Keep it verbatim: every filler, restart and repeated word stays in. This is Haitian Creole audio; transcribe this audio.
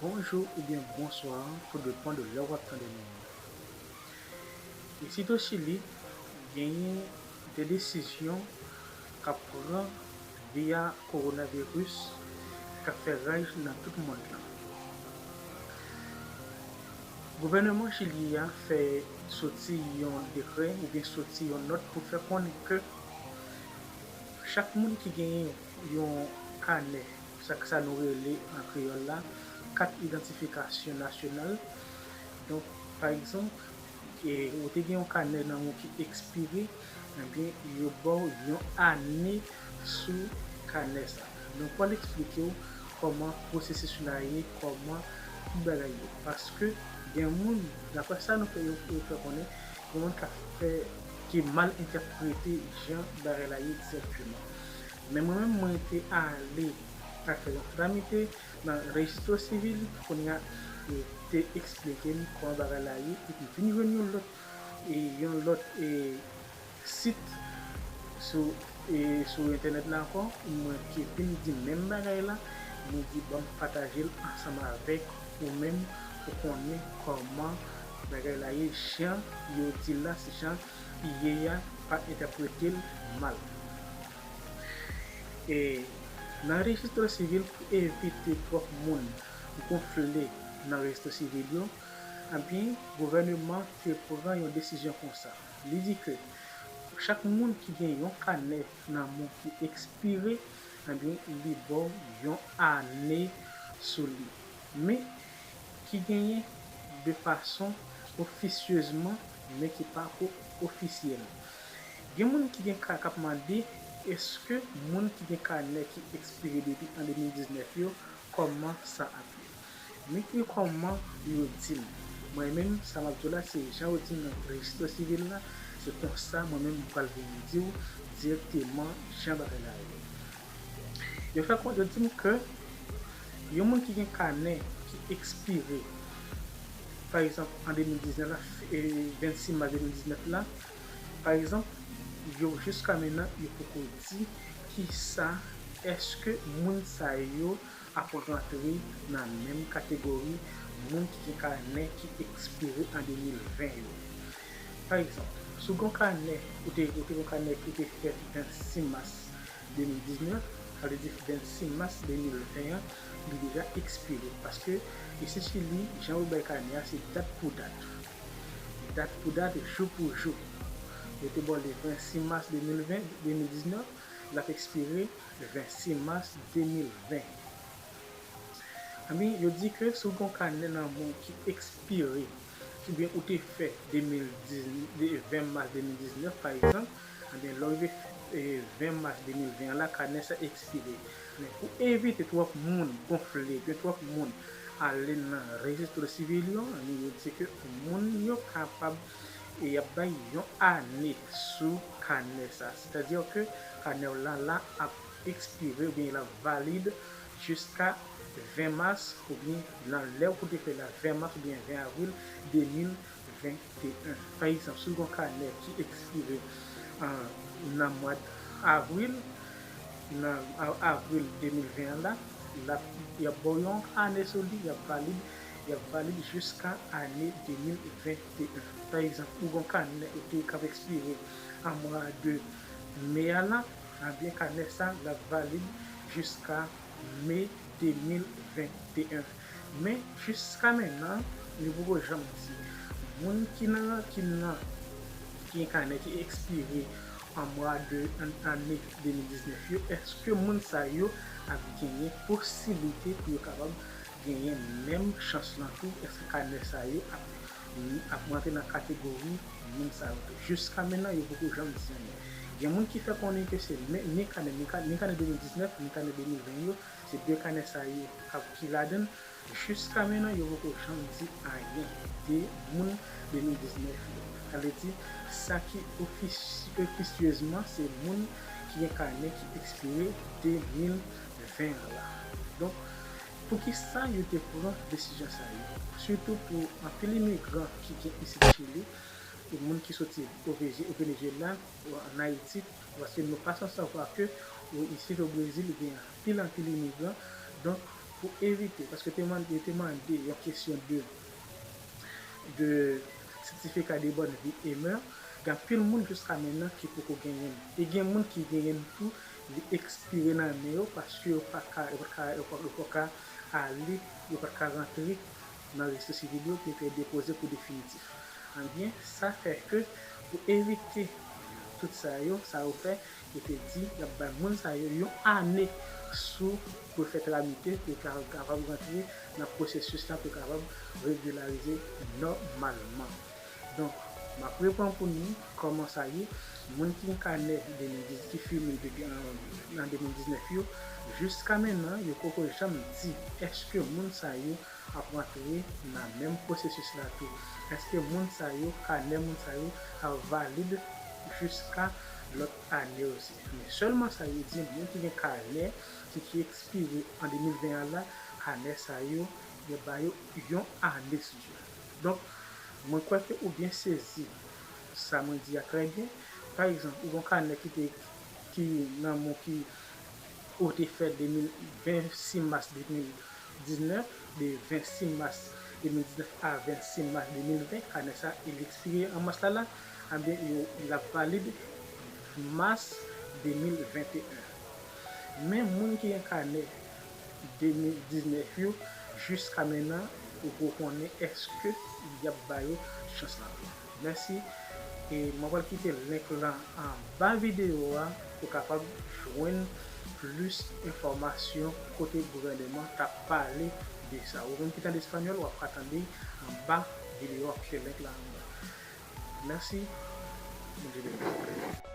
Bonjou oubyen bonswa, tou depan de lè w ap tande nou. Isit o Chili, genyen de desizyon k ap pran via kowonaviris k ap fè raj nan tout mond lan. Gouvèneman Chili a fè soti yon dekrè oubyen soti yon nòt pou fè konnen ke chak moun ki genyen yon kanè, sa, sa nou rele an kreyòl la, kat idantifikasyon nasyonal. Donk, pa egzanp, e, ou te gen yon kanè nan men w ki ekspire, ebyen, yo ba w yon ane sou kanè sa. Donk, pou al eksplike w kòman pwosesis la ye, kòman tout bagay ye. Paske gen moun, daprè sa nou fè, yo, yo fè konnen, gen moun ka fè, ki mal entèprete jan bagay la ye egzakteman. Men mwen menm, mwen te ale al fè yon tramite nan rejistro sivil, kounye a, yo te eksplike m kòman bagay la ye, epi vin jwenn yon lòt, e, yon lòt, e, sit sou, e, sou entènèt la ankò, mwen te vin di menm bagay la, mwen di, "Ban m pataje l ansanm avèk ou menm pou konnen kòman bagay la ye, jan yo di l la, se jan li ye a, pa entèprete l mal." E nan rejistro sivil, pou evite twòp moun gonfle nan rejistro sivil yo, ebyen, gouvèneman te pran yon desizyon konsa. Li di ke chak moun ki gen yon kanè nan men w ki ekspire, ebyen, li ba w yon ane sou li. Men, ki genyen de fason ofisyezman, men ki pa ko ofisyèl. Gen moun ki gen ka k ap mande, èske moun ki gen kanè ki ekspire depi an de mil diznèf yo, kòman sa ap ye? Men ki kòman yo di m. Mwen menm, sa m ap di w la, se jan yo di m nan rejistro sivil la, se konsa mwen menm m pral vin di w dirèkteman jan bagay la ye. Yo fè konnen, yo di m ke yon moun ki gen kanè ki ekspire, pa egzanp, an de mil diznèf la, e, vennsis mas de mil diznèf la, pa egzanp, yo jiska mennan, yo poko di kisa, èske moun sa yo ap rantre nan menm kategori moun ki gen kanè ki ekspire an de mil ven yo. Pa egzanp, si w gen yon kanè, ou te, ou te gen yon kanè ki te fèt vennsis mas de mil diznèf, sa vle di vennsis mas de mil ven an, li deja ekspire. Paske isit Chili, jan yo bay kanè a, se dat pou dat. Dat pou dat, jou pou jou. Yo te ba w le vennsis mas de mil ven, de mil diznèf, l ap ekspire vennsis mas de mil ven. Ebyen, yo di ke si w gen yon kanè nan men w ki ekspire, oubyen ou te fè de mil diz, de ven mas de mil diznèf, pa egzanp, ebyen, lè w rive, e, ven mas de mil ven an la, kanè sa ekspire. Men pou evite twòp moun gonfle, gen twòp moun ale nan rejistro sivil yo, ebyen, yo di ke moun yo kapab, e, y ap bay yon ane sou kanè sa. Sètadi ke kanè w la, la ap ekspire oubyen l ap valid jiska ven mas oubyen nan lè ou te fè la, ven mas oubyen ven avril de mil venteyen. Pa egzanp, si w gen yon kanè ki ekspire, an, nan mwa avril, nan a-, avril de mil ven an la, l ap, y ap ba w yon ane sou li, y ap valid, y ap valid jiska ane de mil venteyen. Pa egzanp, ou gen yon kanè ou te, k ap ekspire an mwa de me a la, ebyen, kanè sa, l ap valid jiska me de mil venteyen. Men, jiska mennan, yo poko janm di moun ki nan, ki nan, ki gen kanè ki ekspire an mwa de, an, ane de mil diznèf yo, èske moun sa yo ap genyen posiblite pou yo kapab genyen menm chans lan tou? Èske kanè sa yo ap, ap rantre nan kategori moun sa yo tou? Jiska mennan, yo poko janm di anyen. Gen moun ki fè konnen ke se men, ni kanè, ni ka-, ni kanè de mil diznèf, ni kanè de mil ven yo, se de kanè sa yo k ap, ki ladan l. Jiska mennan, yo poko janm di anyen de moun de mil diznèf yo. Sa vle di, sa ki ofis-, ofisyezman, se moun ki gen kanè ki ekspire de mil ven an la. Donk, poukisa yo te pran desizyon sa yo? Sitou pou anpil imigran ki gen isit Chili, e moun ki soti o Veze-, o Venezuela, ou an Ayiti, paske nou pa san savwa ke, o, isit o Brezil, gen anpil, anpil imigran, Donk, pou evite, paske te mande, te mande yon kesyon de, de certificat de bonne vie et mœurs, gen anpil moun jiska mennan ki poko genyen l. E gen moun ki genyen l tou, li ekspire nan men yo paske yo pa ka, yo pa ka, yo pa, yo pa ka ale, yo pa ka rantre nan rejis sivil yo pou yo te depoze pou definitif. Ebyen, sa fè ke pou evite tout sa yo, sa yo fè, yo te di y ap bay moun sa yo yon ane sou pou fè tramite, pou yo ka kapab rantre nan pwosesis la, pou yo kapab regilarize nòmalman. Donk, m ap reprann pou nou kòman sa ye. Moun ki gen kanè de mil diz, ki fini depi an, an de mil diznèf yo, jiska mennan, yo poko janm di èske moun sa yo ap rantre nan menm pwosesis la tou. Èske moun sa yo, kanè moun sa yo, ap valid jiska lòt ane osi? Men sèlman sa yo di, moun ki gen kanè ki, ki ekspire an de mil ven an la, kanè sa yo, yo ba yo yon ane sou yo. Donk, mwen kwè ke ou byen sezi sa mwen di a trè byen. Pa egzanp, ou gen yon kanè ki te, ki nan men w ki ou te fè de mil, vennsis mas de mil diznèf, de vennsis mas de mil diznèf a vennsis mas de mil ven, kanè sa, li ekspire an mas la la, ebyen, yo, l ap valid mas de mil venteyen. Men moun ki gen kanè de mil diznèf yo, jiska mennan, ou poko konnen èske y ap ba yo chans la tou. Mèsi. E mwen pral kite link lan anba videyo a pou w kapab jwenn plis enfòmasyon kote gouvèneman t ap pale de sa. Ou menm ki tande espanyòl, w ap ka tande anba videyo a, w ap kite link la anba. Mèsi. Bondye beni w.